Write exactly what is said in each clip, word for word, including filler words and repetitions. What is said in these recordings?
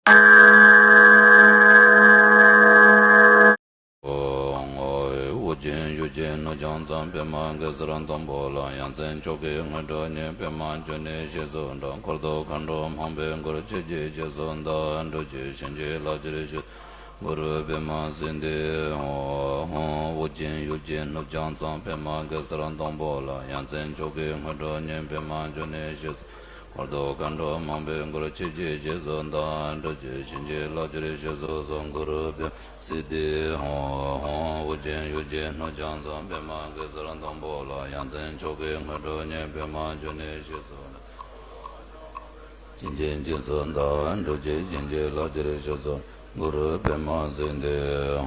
ཨོ། ཨོ། ཨོ་རྒྱན་ཡུལ་གྱི་སྣོད་ཀྱང་ཚངས་པད་མ་གེ་སར་སྡོང་པོ་ལ། ཡ་མཚན་མཆོག་གི་སྔོན་འགྲོ་ཉིད་པདྨ་འབྱུང་གནས་ཞེས་སུ་གྲགས། འཁོར་དུ་མཁའ་འགྲོ་མང་པོས་མགུལ་ཆིབས་ཀྱིས་རྗེས་སུ་བདའ། འགྲོ་རྒྱུད་བྱིན་གྱིས་བརླབ་ཕྱིར་ཞུ། གུ་རུ་པདྨ་སིདྡྷི་ཧོ། ཨོ་རྒྱན་ཡུལ་གྱི་སྣོད་ཀྱང་ཚངས་པདྨ་གེ་སར་སྡོང་པོ་ལ། ཡ་མཚན་མཆོག་གི་སྔོན་འགྲོ་ཉིད་པདྨ་འབྱུང་གནས་ཞེས་སུ། འཁོར་དུ་མཁའ་འགྲོ་མང་པོས་མགུལ་ཆིབས་ཀྱིས་རྗེས་སུ་བདའ། འགྲོ་རྒྱུད་བྱིན་གྱིས་བརླབ་ཕྱིར་ཞེས་སུ་གསོལ། གུ་རུ་པདྨ་སིདྡྷི་ཧོ། ཨོ་རྒྱན་ཡུལ་གྱི་སྣོད་ཀྱང་ཚངས་པདྨ་གེ་སར་སྡོང་པོ་ལ། ཡ་མཚན་མཆོག་གི་སྔོན་འགྲོ་ཉིད་པདྨ་འབྱུང་གནས་ཞེས་སུ། བྱིན་གྱིས་རྗེས་སུ་བདའ། འགྲོ་རྒྱུད་བྱིན་གྱིས་བརླབ་ཕྱིར་ཞེས་སུ། གུ་རུ་པདྨ་སིདྡྷི་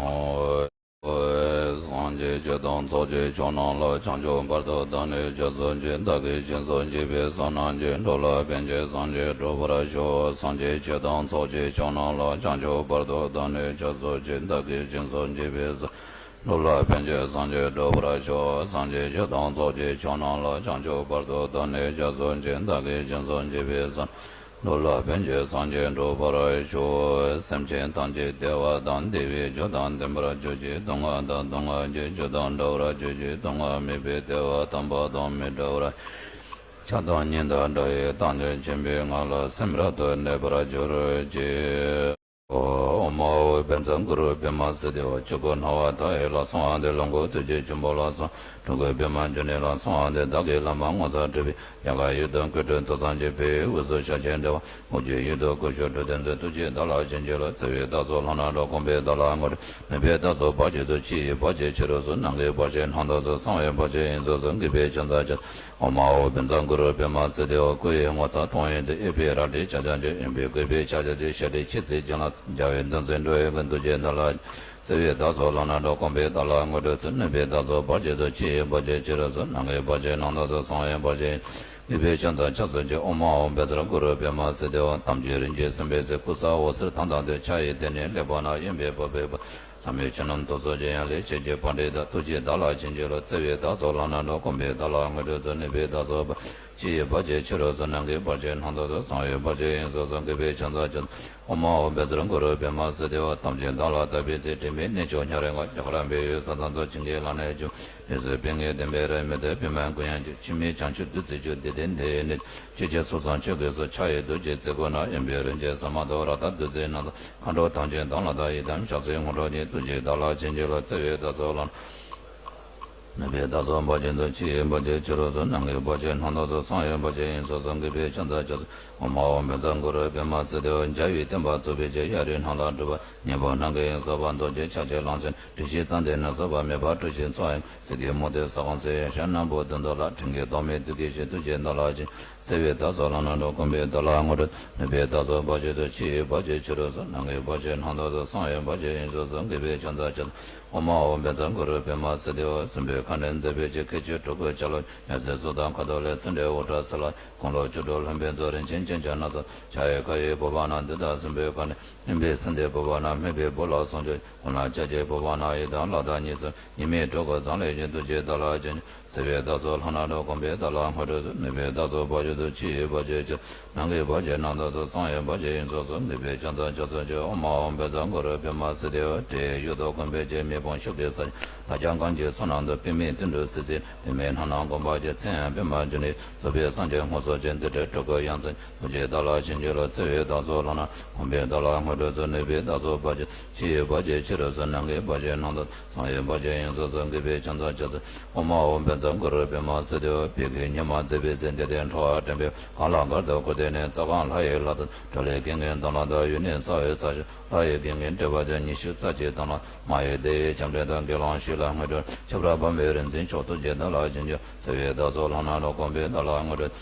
ཧོ། སངས་རྒྱས་ཆོས་དང་ཚོགས་ཀྱི་མཆོག་རྣམས་ལ། བྱང་ཆུབ་བར་དུ་བདག་ནི་རྒྱ་མཚོ་མཆོད། བདག་གིས་སྦྱིན་སོགས་བགྱིས་པའི་བསོད་ནམས་ཀྱིས། འགྲོ་ལ་ཕན་ཕྱིར་སངས་རྒྱས་འགྲུབ་པར་ཤོག། སངས་རྒྱས་ཆོས་དང་ཚོགས་ཀྱི་མཆོག་རྣམས་ལ། བྱང་ཆུབ་བར་དུ་བདག་ནི་རྒྱ་མཚོ་མཆོད། བདག་གིས་སྦྱིན་སོགས་བགྱིས་པའི་བསོད། འགྲོ་ལ་ཕན་ཕྱིར་སངས་རྒྱས་འགྲུབ་པར་ཤོག། སངས་རྒྱས་ཆོས་དང་ཚོགས་ཀྱི་མཆོག་རྣམས་ལ། བྱང་ཆུབ་བར་དུ་བདག་ནི་རྒྱ་མཚོ་མཆོད། བདག་གིས་སྦྱིན་སོགས་བགྱིས་པའི་བསོད། འགྲོ་ལ་ཕན་ཕྱིར་སངས་རྒྱས་འགྲུབ་པར་ཤོག། སེམས་ཅན་ཐམས་ཅད་བདེ་བ་དང་བདེ་བའི་རྒྱུ་དང་ལྡན་པར་གྱུར་ཅིག། སྡུག་བསྔལ་དང་སྡུག་བསྔལ་གྱི་རྒྱུ་དང་བྲལ་བར་གྱུར་ཅིག། སྡུག་བསྔལ་མེད་པའི་བདེ་བ་དམ་པ་དང་མི་འབྲལ་བར། ཆགས་སྡང་གཉིས་དང་བྲལ་བའི་དྭངས་ལྡན་ཆེན་པོའི་ངང་ལ་སེམས་རབ་ཏུ་གནས་པར་གྱུར་ཅིག། ཨོཾ་ཨཱཿཧཱུྃ་བཛྲ་གུ་རུ་པདྨ་སིདྡྷི་ཧོ། ཆོས་སྐུ་སྣང་བ་མཐའ་ཡས་ལ་གསོལ་བ་འདེབས། ལོངས་སྐུ་ཐུགས་རྗེ་ཆེན་པོ་ལ་གསོལ། སྤྲུལ་སྐུ་པདྨ་འབྱུང་གནས་ལ་གསོལ་བ་འདེབས། བདག་གིས་བླ་མ་ངོ་མཚར་སྤྲུལ་པའི། ཡལ་ག་ཡུལ་དུ་བཀོད་སྒྲུབ་ཐུགས་བརྩེ་ཆེན་པོས། དབུས་སུ་ཕྱག་བྱས་འདུལ་བ། དབུ་རྒྱུད་ཡུལ་དུ་བཀོད་ཕྱིར་སྒྲུབ་སྟེ་མཛོད། ཐུགས་རྗེས་བདག་ལ་བྱིན་གྱིས་རློབས། བརྩེ་བས་བདག་སོགས་ལྷ་རྣམས་སྒྲོལ། སྐོམ་པས་བདག་ལ་དངོས་གྲོལ། ནུས་པས་བདག་སོགས་བར་ཆད་སོལ། ཕྱི་ཡི་བར་ཆད་ཕྱི་རུ་སོལ། ནང་གི་བར་ཆད་ནང་དུ་སོལ། གསང་བའི་བར་ཆད་དབྱིངས་སུ་སོལ། མཁས་པས་ཕྱག་འཚལ་ཕྱག། ཨོཾ་ཨཱཿཧཱུྃ་བཛྲ་གུ་རུ་པདྨ་སིདྡྷི་ཧོ། སྐུ་ཡི་ངོ་མཚར་སྟོང་ཡོད་མཛེས། གཡས་པས་རལ་གྲི་ལྕགས་ཀྱུ་འགྱེད། གཡོན་པས་གོས་པའི་ཕྱག་རྒྱ་བརྒྱ། ཤེལ་རིའི་ཁྱི་ཚེ་ཅན་ལ། རྒྱལ་བའི་གདུང་སྲས་འགྲོ་བའི་མགོན། ཐུགས་རྗེས་བདག་ལ། བརྩེ་བས་བདག་སོགས་ལྷ་རྣམས་སྒྲོལ། སྐོམ་པས་བདག་ལ་དངོས་གྲོལ་སོལ། ནུས་པས་བདག་སོགས་བར་ཆད་སོལ། ཕྱི་ཡི་བར་ཆད་ཕྱི་རུ་སོལ། ནང་གི་བར་ཆད་ནང་དུ་སོལ། གསང་བའི་བར་ཆད། མཁས་པས་ཕྱག་འཚལ་ཕྱག་འཚལ་ཕྱིར། ཨོཾ་ཨཱཿཧཱུྃ་བཛྲ་གུ་རུ་པདྨ་སིདྡྷི་ཧོ། དམ་ཆོས་རིན་ཆེན་སེམས་དཔའི་རྩལ། ཀུ་ས་འོད་ཟེར་དྭངས་དང་ལྡན། ཕྱག་གཡས་དེ་ནས་གླེགས་བམ་བསྣམས། གཡོན་པས་པུཥྤེ་ཕུལ། ཟབ་མོའི་ཆོས་རྣམས་ཐོབ་ཚུལ་གྱི། ཡང་ལེ་ཤེས་ཀྱི་པཎྜི་ཏ། ཐུགས་རྗེས་བདག་ལ་བྱིན་གྱིས་རློབས། བརྩེ་བས་བདག་སོགས་ལྷ་རྣམས་སྒྲོལ། སྐོམ་པས་བདག་ལ་དངོས་གྲོལ་སོལ། ནུས་པས་བདག་སོགས་བར། ཕྱི་ཡི་བར་ཆད་ཕྱི་རུ་སོལ། ནང་གི་བར་ཆད་ནང་དུ་སོལ། གསང་བའི་བར་ཆད་དབྱིངས་སུ་སོལ། མཁས་པས་ཕྱག་འཚལ་ཕྱག་འཚལ། ཨོཾ་ཨཱཿཧཱུྃ་བཛྲ་གུ་རུ་པདྨ་སིདྡྷི་ཧོ། དམ་ཆོས་བདག་ལ་བསྟན་པའི་ཚེ། དྲི་མེད་གནས་མཆོག་ཉང་རལ་ང་། རྒྱ་གར་བལ་ཡུལ་ས་དང་མཚོ། བྱིན་གྱིས་བརླབས་ནས་བྱུང་། ཡེ་ཤེས་པད་ངད་ལྡན་པའི་རི། མི་ལྡན་པདྨ་དཀོན་དབྱངས་ཀྱི། འཆི་མེད་བྱང་ཆུབ་བདུད་རྩིའི་རྒྱུ། བདེ་ལྡན་དེ་ཡི་གནས། ཆོས་ཀྱི་ཚོགས་བསགས་ཆོས་ཀྱི་གསོས། ཕྱག་གཡས་རྡོ་རྗེ་རྩེ་དགུ་ན། གཡོན་པས་རིན་ཆེན་ཟ་མ་ཏོག། རཀྟ་བདུད་རྩིས་བརྣངས་ཏོག། མཁའ་འགྲོ་ཐམས་ཅད་དང་ལྷ་དང་ཡི་དམ་ཤཱཀྱའི་ངོ་སྤྲོད་ཅིང་། ཐུགས་རྗེས་བདག་ལ་བྱིན་གྱིས་རློབས། བརྩེ་བས་བདག་སོགས་ལྷ། ནུས་པས་བདག་སོགས་བར་ཆད་སོལ། ཕྱི་ཡི་བར་ཆད་ཕྱི་རུ་སོལ། ནང་གི་བར་ཆད་ནང་དུ་སོལ། གསང་བའི་བར་ཆད་དབྱིངས་སུ་སོལ། མཁས་པས་ཕྱག་འཚལ་ཕྱག་འཚལ། ཨོཾ་ཨཱཿཧཱུྃ་བཛྲ་གུ་རུ་པདྨ་སིདྡྷི་ཧོ། འཇའ་ཡི་བསྟན་པ་རྫོགས་པའི་ཕྱིར། གཡའ་རིའི་ནང་ལ་སྒྲུབ་པ། སྙིང་པོ་སྣང་གི་དབྱིངས་སུ་སྦ། རྡོ་རྗེ་ཕྱག་རྒྱའི་གླང་ཆེན། དྲི་ཞིམ་ཙན་དན་ནི་བསིལ་བ། མེ་འབར་དྲི་ཞིམ་ཚོགས་དབྱིངས། གསེར་གྱི་མུ་ཏིག་ས་ཁོངས་སུ། ཡེ་ཤེས་སྣ་བུག་བདུད་འདུལ་ལ། དྲིན་གྱིས་དོགས་མེད་བདུད་ཀྱི་གཤེད། ཐུགས་རྗེས་བདག་ལ་བྱིན། བརྩེ་བས་བདག་སོགས་ལྷ་རྣམས་སྒྲོལ། སྐོམ་པས་བདག་ལ་དངོས་གྲོལ། ནུས་པས་བདག་སོགས་བར་ཆད་སོལ། ཕྱི་ཡི་བར་ཆད་ཕྱི་རུ་སོལ། ནང་གི་བར་ཆད་ནང་དུ་སོལ། གསང་བའི་བར་ཆད་དབྱིངས་སུ་སོལ། མཁས་པས་ཕྱག་འཚལ་ཕྱག་འཚལ། ཨོཾ་ཨཱཿཧཱུྃ་བཛྲ་གུ་རུ་པདྨ་སིདྡྷི་ཧོ། སྲིན་པོའི་ཁ་འདྲེན་མཛད་པའི་ཕྱིར། ཁྱེད་ཀྱི་སྤྲུལ་སྐུ་ལྕགས་ལོ། ཡ་མཚན་གསུར་དང་ཁ་དོག་ལེགས། ཚེ་འདྲེན་འུར་སྒྲ་སིལ་བ། དགུང་ལོ་བཅུ་དྲུག་ལྷུན་པོའི་མཚོ། རིན་ཆེན་སྤྱན་ཆབ་སྣ་ཚོགས། ཕྱག་གཡས་མཁའ་ཡི་བུམ་པ་ན། བདུད་དང་སྲིན་པོའི་ཁ་འདྲེན། སྨིན་པའི་སྲིན་པོའི་བུམ་པ་ན། སྨད་པའི་བུ་ལ་སྲུང་སྐྱོབ། ཀུན་ལ་ཕྱག་བགྱིའི་བུམ་པ་ན། ཡི་དམ་ལྷ་དང་གཉིས་སུ། ཉི་མའི་གྲོགས་ཀྱི་མཛངས་ལས་བཞེངས། ཐུགས་རྗེས་བདག་ལ་བྱིན། བརྩེ་བས་བདག་སོགས་ལྷ་རྣམས་སྒྲོལ། སྐོམ་པས་བདག་ལ་དངོས་གྲོལ་སོལ། ནུས་པས་བདག་སོགས་བར་ཆད་སོལ། ཕྱི་ཡི་བར་ཆད་ཕྱི། ནང་གི་བར་ཆད་ནང་དུ་སོལ། གསང་བའི་བར་ཆད་དབྱིངས་སུ་སོལ། མཁས་པས་ཕྱག་འཚལ་ཕྱག་འཚལ་ཕྱིར། ཨོཾ་ཨཱཿཧཱུྃ་བཛྲ་གུ་རུ་པདྨ་སིདྡྷི་ཧོ། འདྲེ་ཡི་ཡུལ་དུ་དགོན་པའི་ཕྱིར། མེ་དཔུང་ཤུགས་ཀྱིས་བསལ། ལྷ་ལྕམ་གང་གི་ཚོགས་རྣམས་དང་། པདྨའི་སྟེང་དུ་སིལ་སིལ། པདྨའི་ལྷ་རྣམས་དགོངས་པ་ཆེ། མཚན་ཡང་པདྨ་འབྱུང་གནས། རྫོགས་པའི་སངས་རྒྱས་དངོས་སུ་བྱོན། བདུད་བྲལ་སྤྲུལ་སྐུ་ཡ་མཚན། ཐུགས་རྗེས་བདག་ལ་བྱིན་གྱིས་རློབས། བརྩེ་བས་བདག་སོགས་ལྷ་རྣམས། སྐོམ་པས་བདག་ལ་དངོས་གྲོལ་སོལ། ནུས་པས་བདག་སོགས་བར་ཆད། ཕྱི་ཡི་བར་ཆད་ཕྱི་རུ་སོལ། ནང་གི་བར་ཆད་ནང་དུ། གསང་བའི་བར་ཆད་དབྱིངས་སུ་སོལ། མཁས་པས་ཕྱག་འཚལ་ཕྱག་འཚལ། ཨོཾ་ཨཱཿཧཱུྃ་བཛྲ་གུ་རུ་པདྨ་སིདྡྷི་ཧོ། བོད་ཀྱི་ཉི་མ་མཛད་པའི་ཚེ། འདི་ལྟར་འཕྲོ་བ་འདྲེན་པའི་གང་ལ་གར་དུ་བཀུར་སྟི་ནི། རྩ་གང་ལྷ་ཡི་ལྷ་དང་། གྲོ་ལས་ཀུན་གྱི་དང་བླངས་དང་། ཡུལ་ནི་རྩ་བའི་རྩ་ཤེས། ལྷ་ཡི་ཀུན་གྱི་སྤྲུལ་པ་ཆེ། ཉི་ཤུ་རྩ་གཅིག་དང་བླངས། མ་ཡི་དེ་ཡི་ལྕམ་དྲལ་དང་། དགེ་སློང་ཞིག་ལ་དངོས་གྲོལ། ཁྱབ་བདག་འབར་མའི་རིག་འཛིན་མཆོག་ཐུགས་རྗེས་བདག་ལ་བྱིན་གྱིས། བརྩེ་བས་བདག་སོགས་ལྷ་རྣམས་སྒྲོལ། སྐོམ་པས་བདག་ལ་དངོས་གྲོལ།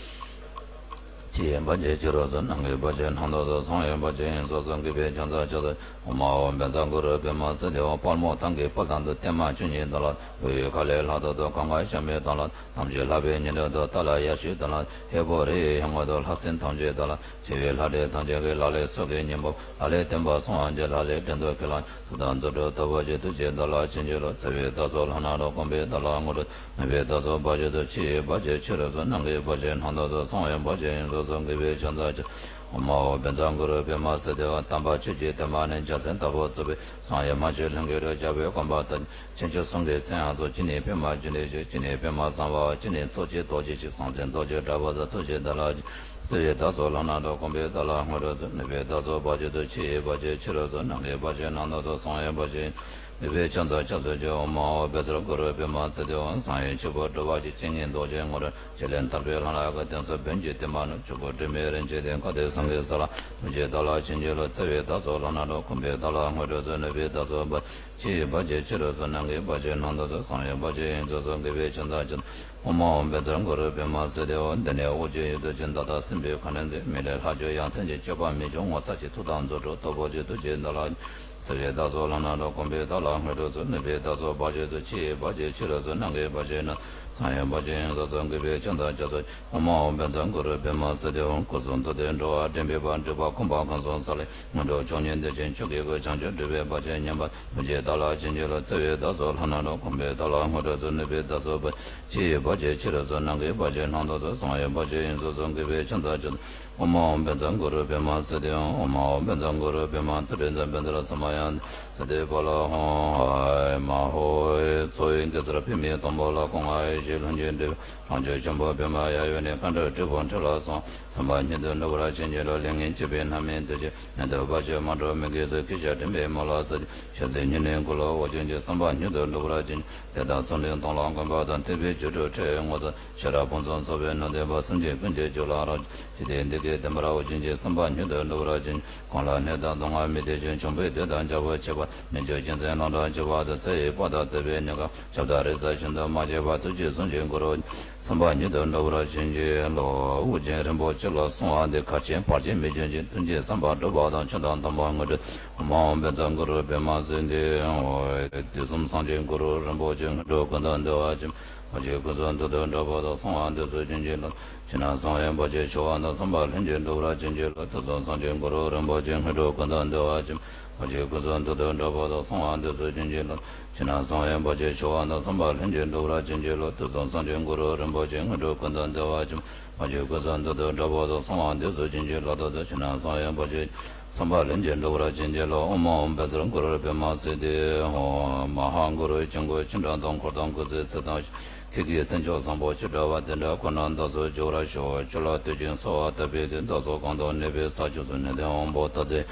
ཕྱི་ཡི་བར་ཆད་ཕྱི་རུ་སོལ། ནང་གི་བར་ཆད་ནང་དུ་སོལ། གསང་བའི་བར་ཆད་དབྱིངས་སུ་སོལ། མཁས་པས་ཕྱག་འཚལ་ཕྱག་འཚལ། ཨོཾ་ཨཱཿཧཱུྃ་བཛྲ་གུ་རུ་པདྨ་སིདྡྷི་ཧོ། དཔལ་མོ་ཐང་གི་དཔལ་དང་བསྟུན། བརྟན་མ་བཅུ་གཉིས་དང་བླངས། བོད་ཡུལ་ཁ་ལས་ལྷག་ཏུ་དུ། གངྒཱ་ཤ་མེད་དང་བླངས། དམ་ཆོས་ལྷ་པའི་ཉི་གདན་དུ། ཏཱ་ལ་ཡ་ཤུད་དང་བླངས། ཧས་པོ་རི་ཡི་ཡང་ངོས་དུ། ལྷ་སྲིན་ཐམས་ཅད་དང་བླངས། ཆེ་བའི་ལྷ་འདྲེ་ཐམས་ཅད་ཀྱིས། ལ་ལས་སྲོག་གི་སྙིང་པོ། ལ་ལས་བསྟན་པ་སྲུང་བར་བྱེད། ལ་ལས་བྲན་དུ་ཁྱེར་བླངས། ཐུགས་དམ་རྫུ་འཕྲུལ་ཐོབ་པར་བྱེད། ཐུགས་རྗེས་བདག་ལ་བྱིན་གྱིས་རློབས། བརྩེ་བས་བདག་སོགས་ལྷ་རྣམས་སྒྲོལ། སྐོམ་པས་བདག་ལ་དངོས་གྲོལ། ནུས་པས་བདག་སོགས་བར་ཆད་སོལ། ཕྱི་ཡི་བར་ཆད་ཕྱི་རུ་སོལ། ནང་གི་བར་ཆད་ནང་དུ་སོལ། གསང་བའི་བར་ཆད་དབྱིངས་སུ་སོལ། མཁས་པས་ཕྱག་འཚལ་ཕྱག་ཨོཾ་ཨཱཿཧཱུྃ་བཛྲ་གུ་རུ་པདྨ་སིདྡྷི་ཧཱུྃ། དམ་པ་ཆོས་ཀྱི་བདེན་པ་ནི། འཇའ་ཚོན་ལྟ་བུར་རྫོགས་པའི་སངས་རྒྱས་མ་གཅིག་ལྷུན་གྱིས་གྲུབ། རྒྱལ་པོའི་དགོངས་པ་ལྟར་ཆོས་འཁོར་གསུམ་གྱི་མཚན་ཡང་རྫོགས། གཅིག་ནི་པདྨ་འབྱུང་གནས་ཞེས། གཅིག་ནི་པདྨ་སམྦྷ་ཝ། གཅིག་ནི་ཚོགས་ཀྱི་རྡོ་རྗེ་གཅིག། གསང་མཚན་རྡོ་རྗེ་འདྲ་པོ་ཟེར། ཐུགས་རྗེའི་བདག་ལ་ཕྱག་འཚལ་ལོ། རྩ་བའི་བདག་སོགས་ལྷ་སྣ་དྲུག། དགོངས་པའི་བདག་ལ་དངོས་གྲུབ་སྩོལ། ནུས་པའི་བདག་སོགས་བར་ཆད་སོལ། ཕྱི་ཡི་བར་ཆད་ཕྱི་རུ་སོལ། ནང་གི་བར་ཆད་ནང་དུ་སོལ། སངས་རྒྱས་བར་ཆད་ཡིན་ཚུལ་གསུང་ཡང་བར་ཆད་ཡིན། ནུས་པའི་ཕྱག་འཚལ་ཕྱག་འཚལ་ཕྱིར། ཨོཾ་ཨཱཿཧཱུྃ་བཛྲ་གུ་རུ་པདྨ་སིདྡྷི་ཧཱུྃ། གསང་བའི་ཆོས་སྐུ་སྒྲུབ་པ་གཅིག། བྱིན་གྱིས་རློབ་ཅིང་ངོ་རུ་ཆེ་ལས་ཐར་པའི་ལྷ་ལ་བཀའ། གདན་ས་བོན་གྱི་བསྟན་པ་རྣམས། ཆོས་སྐུ་དྲི་མེད་རིན་ཆེན་གདན། བཀའ་བརྒྱུད་སངས་རྒྱས་ས་ལ། ཐུགས་རྗེའི་བདག་ལ་བྱིན་གྱིས་རློབས། རྩ་བའི་བདག་སོགས་ལྷ་སྣ་དྲུག། དགོངས་པའི་བདག་ལ་དངོས་གྲུབ་སྩོལ། ནུས་པའི་བདག་སོགས་བར་ཕྱི་ཡི་བར་ཆད་ཕྱི་རུ་སོལ། ནང་གི་བར་ཆད་ནང་དུ་སོལ། སངས་རྒྱས་བར་ཆད་ཡིན་ཚུལ་གསུང་། དགོངས་པའི་ཕྱག་འཚལ་ཕྱག་འཚལ། ཨོཾ་ཨཱཿཧཱུྃ་བཛྲ་གུ་རུ་པདྨ་སིདྡྷི་ཧཱུྃ། འདི་ནི་དབུགས་ཀྱི་ཡུལ་དུ་བྱོན། ད་ལྟ་སྲིད་པའི་ཁ་ནས་འཛིན། མི་ལས་ལྷག་བཅས་ཡ་མཚན་ཅན། སྤྱོད་པ་མི་འབྱུང་ངོ་མཚར་ཆེ། ཐུགས་དམ་རྫོགས་སྒྲུབ་སྟོབས་པོ་ཆེ། ཐུགས་རྗེའི་བདག་ལ། རྩ་བའི་བདག་སོགས་ལྷ་སྣ་དྲུག། དགོངས་པའི་བདག་ལ་དངོས་གྲུབ་སྩོལ། ནུས་པའི་བདག་སོགས་བར་ཆད་སོལ། ཕྱི་ཡི་བར་ཆད་ཕྱི་རུ་སོལ། ནང་གི་བར་ཆད་ནང་སངས་རྒྱས་བར་ཆད་ཡིན་ཚུལ་གསུང། དགོངས་པའི་ཕྱག་འཚལ་ཕྱག་འཚལ། ཨོཾ་ཨཱཿཧཱུྃ་བཛྲ་གུ་རུ་པདྨ་སིདྡྷི་ཧཱུྃ། སྐུ་གསུང་ཐུགས་ལྡན་འགྲོ་བ་འདྲེན་པའི་དཔལ། འགྲོ་བ་ཀུན་སྤངས་ཁམས་གསུམ་མཚོ་ལས། སྔོན་འགྲོ་མཆོག་བརྙེས་བདེ་ཆེན་མཆོག་གི་སྐུ། བྱང་ཆུབ་སྒྲུབ་པའི་བར་ཆད་ཉམས་པ། ཐུགས་རྗེའི་བདག་ལ་བྱིན་གྱིས་རློབས། རྩ་བའི་བདག་སོགས་ལྷ་སྣ་དྲུག། དགོངས་པའི་བདག་ལ་དངོས་གྲུབ་སྩོལ། ནུས་པའི་བདག་སོགས་བར་ཕྱི་ཡི་བར་ཆད་ཕྱི་རུ་སོལ། ནང་གི་བར་ཆད་ནང་དུ་སོལ། སངས་རྒྱས་བར་ཆད་ཡིན་ཚུལ་གསུང། དགོངས་པའི་ཕྱག་འཚལ་ཕྱག་འཚལ། ཨོཾ་ཨཱཿཧཱུྃ་བཛྲ་གུ་རུ་པདྨ་སིདྡྷི་ཧཱུྃ། ཨོཾ་ཨཱཿཧཱུྃ་བཛྲ་གུ་རུ་པདྨ། ཏུ་རེ་ཛ་བཛྲ་ར་ས་མ་ཡ། སིདྡྷི་ཕ་ལ་ཧཱུྃ། ཨཱཿཧཱུྃ། ཚོགས་དབུས་གེ་སར་པདྨའི་དང་པོ་ལ། སྐུ་ལྔ་ཡེ་ཤེས་ལྷུན་གྱིས་གྲུབ། རང་བྱུང་ཆེན་པོ་པདྨ་གཡས་གཡོན་ནས། མཁའ་འགྲོ་དྲིལ་བུ་འཁྲིགས་ལ་སོགས། བསམ་པ་ཉིད་དུ་འགྲུབ་པར་བྱིན་གྱིས་རློབས། ལས་ངན་བྱས་པའི་རྣམ་སྨིན་དུས་གཅིག། མྱུར་དུ་བར་ཆད་མ་འགྲོ་མི་དགེ་ཚོགས། ཤེས་བྱ་དྲན་པས་མོས་ལ་གཟིགས། ཕྱག་འཚལ་སྙིང་ནས་གུས་ལ་འོ་བྱིན་གྱིས། བསམ་པ་ཉིད་དུ་འགྲུབ་པར་བྱིན། དེ་དག་ཚོགས་འདུས་སྟོང་ལ་གོམས་པ་དང་། ཐེག་པའི་སྒྱུ་འཕྲུལ་ཁྲིད་ངོ་མཚར། ཤེས་རབ་ཕུན་སུམ་ཚོགས་པའི་སྣང་བརྟན་པ། སེམས་ཅན་ཀུན་གྱི་རྒྱུད་ལ་རག། ཇི་ལྟའི་འདི་སྐད་བསྟན་པར་འོ་བྱིན་གྱིས། བསམ་པ་ཉིད་དུ་འགྲུབ་པར་བྱིན། གང་ལ་གནོད་དང་སྡུག་བསྔལ་མི་བདེ་ཞིང་། འབྱུང་པོའི་བདུད་དང་བྱ་བ་ཆད་པ། མི་འཇིགས་གཅན་གཟན་ལང་གྲགས་འཆི་བ་དང་། ཚེ་ཡི་དཔའ་དང་བདུད་པའི་ཉེན་ཁ། ཞབས་དང་རི་རྩ་ཤིན་ཏུ་མ་ཆགས་པ། ཐུགས་རྗེས་བཟུང་ཞིང་བསྐོར་བར་བྱིན། བསམ་པ་ཉིད་དུ་འགྲུབ་པར་བྱིན་གྱིས་རློབས། དབུགས་འབྱིན་རིན་པོ་ཆེ་ལ་སོགས་པ་འདི། གར་ཆེན་བར་ཆད་མི་འབྱུང་ཞིང་། ལྷུན་གྱིས་བསམ་པ་འགྲུབ་པ་དང་། མཆོག་དང་ཐུན་མོང་དངོས་གྲུབ། ཨོཾ་ཨཱཿཧཱུྃ་བཛྲ་གུ་རུ་པདྨ་སིདྡྷི་ཧཱུྃ། དུས་གསུམ་སངས་རྒྱས་གུ་རུ་རིན་པོ་ཆེ། དངོས་གྲུབ་ཀུན་ཏུ་བདེ་བ་ཅན། བར་ཆད་ཀུན་སོལ་མཐར་ཐུག་འགྲོ་བ་དག། གསང་བ་འདི་ཚོགས་བྱིན་གྱིས་རློབས། ཕྱི་ནང་གསང་བའི་བར་ཆད་ཞི་བ་དང་། བསམ་པ་ལྷུན་གྱིས་འགྲུབ་པར་བྱིན་གྱིས་རློབས། དུས་གསུམ་སངས་རྒྱས་གུ་རུ་རིན་པོ་ཆེ། དངོས་གྲུབ་ཀུན་ཏུ་བདེ་བ་ཅན། བར་ཆད་ཀུན་སོལ་མཐར་ཐུག་འགྲོ་བ་དག། གསང་བ་འདི་ཚོགས་བྱིན་གྱིས་རློབས། ཕྱི་ནང་གསང་བའི་བར་ཆད་ཞི་བ་དང་། བསམ་པ་ལྷུན་གྱིས་འགྲུབ་པར་བྱིན་གྱིས་རློབས། དུས་གསུམ་སངས་རྒྱས་གུ་རུ་རིན་པོ་ཆེ། དངོས་གྲུབ་ཀུན་ཏུ་བདེ་བ་ཅན། བར་ཆད་ཀུན་སོལ་མཐར་ཐུག་འགྲོ་བ་དག། གསང་བ་འདི་ཚོགས་བྱིན་གྱིས་རློབས། ད་ལྟ་ཕྱི་ནང་གསང་བའི་བར་ཆད། བསམ་པ་ལྷུན་གྱིས་འགྲུབ་པར་བྱིན་གྱིས་རློབས། ཨོཾ་ཨཱཿཧཱུྃ་བཛྲ་གུ་རུ་པདྨ་སིདྡྷི་ཧཱུྃ། མ་ཧཱ་གུ་རུ་ཆེན་པོ་ཆེ་དགྲ་དང་། འཁོར་དང་སྐུ་ཚེའི་ཚད་དང་། ཁྱེད་ཀྱི་མཚན་མཆོག་བཟང་པོ་ཅི་འདྲ་བ། དེ་འདྲ་ཁོ་ན་བདག་སོགས་བགྱི་བར་ཤོག། ཁྱོད་ལ་བསྟོད་ཅིང་གསོལ་བ་བཏབ་པའི་མཐུས། བདག་སོགས་གང་དུ་གནས་པའི་ས་ཕྱོགས་སུ། ནད་དང་དབང་པོ་མཐའ་ཡས་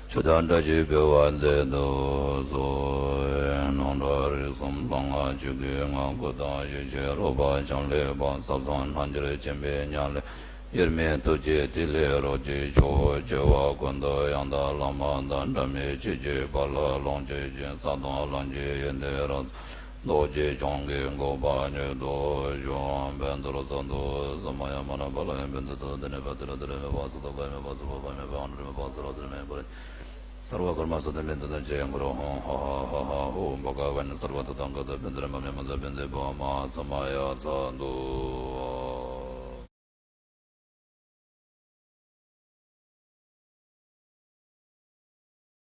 ཆོས་དང་བཀྲ་ཤིས་འཕེལ་བར་མཛད་དུ་གསོལ། སྣང་གྲགས་རིག་གསུམ་ལྷ་སྔགས་ཆོས་སྐུའི་ངང་། སྐུ་དང་ཡེ་ཤེས་རོལ་པ་འཆང་ལས་སྤངས། ཟབ་གསང་སྔགས་རྒྱུད་ཆེན་པོའི་ཉམས་ལེན། དབྱེར་མེད་ཐུགས་རྗེའི་ཐིག་ལེ་རོ་གཅིག་མཆོག། སྐྱེ་བ་ཀུན་ཏུ་ཡང་དག་བླ་མ་དང་། འབྲལ་མེད་ཆོས་ཀྱི་དཔལ་ལ་ལོངས་སྤྱོད་ཅིང་། ས་དང་ལམ་གྱི་ཡོན་ཏན་རབ་རྫོགས། རྡོ་རྗེ་འཆང་གི་གོ་འཕང་མྱུར་ཐོབ་ཤོག། ཕན་ཚུན་ཚོགས་འདུ་ཟ་མ་ཡ་མ་ན་བ་ལ་ཡང་ཕན་ཚུན་ཚོགས་འདུ་ནས་བ་དེ་ལ་དེ་ལ་མེད་པ་སུ་དང་ག་མེད་པ་སུ་བ་བ་མེད་པ་ཨང་རི་མེད་པ་སུ་ར་ཟེར་མེད་པ་རེད། སརྦ་ཀརྨ་སུ་དམ་པའི་མཛད་དང་བཅས་གུ་རུ་ཧཱུྃ་ཧ་ཧ་ཧ་ཧ་ཧཱུྃ། བྷ་ག་ཝཱ་ཎི་སརྦ་ཐུ་ཏང་ག་ཏ་བཛྲ་མ་མྱ་མ་ཛ་བཛྲ་བྷ་མ་ས་མ་ཡ་ཛ་དུ་